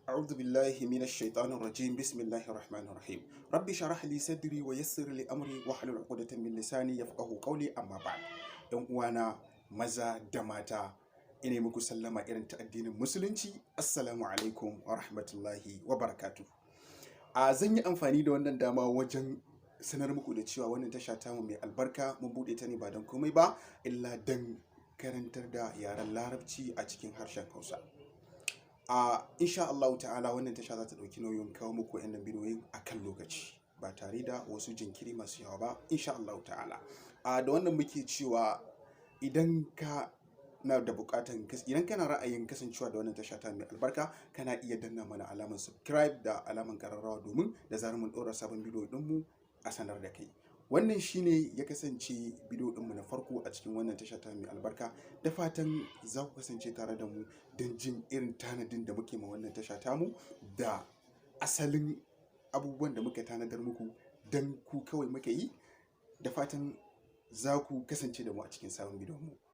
أعوذ بالله من الشيطان الرجيم. بسم الله الرحمن الرحيم. ربي شرح لي صدري ويسر لي أمري واحلل عقدة من لساني يفقه قولي. أما بعد، ‘yan uwana maza da mata, ina muku sallama irin ta addinin Musulunci: assalamu alaikum wa rahmatullahi wa barakatuh. A zan yi amfani da wannan dama wajen sanar muku da cewa wannan tasha tamu mai albarka mun buɗe ta ne ba don komai ba illa don karantar da yaren Larabci a cikin harshen Hausa. A insha Allah ta'ala, wannan tasha za ta ɗauki nauyin kawo muku waɗannan bidiyoyin a kan lokaci ba tare da wasu jinkiri masu yawa ba, insha Allah ta'ala. A da wannan muke cewa idan ka na da buƙatan, idan kana ra'ayin kasancewa da wannan tasha ta mai albarka, kana iya danna mana alamar subscribe da alamar ƙararrawa domin da zarar mun ɗora sabon bidiyo ɗinmu a sanar da kai. Wannan shine ya kasance bidiyo ɗinmu na farko a cikin wannan tasha ta mai albarka. Da fatan za ku kasance tare da mu don jin irin tanadin da muke ma wannan tasha tamu da asalin abubuwan da muka tanadar muku don ku kawai muka yi. Da fatan za ku kasance da mu a cikin sabon bidiyon mu.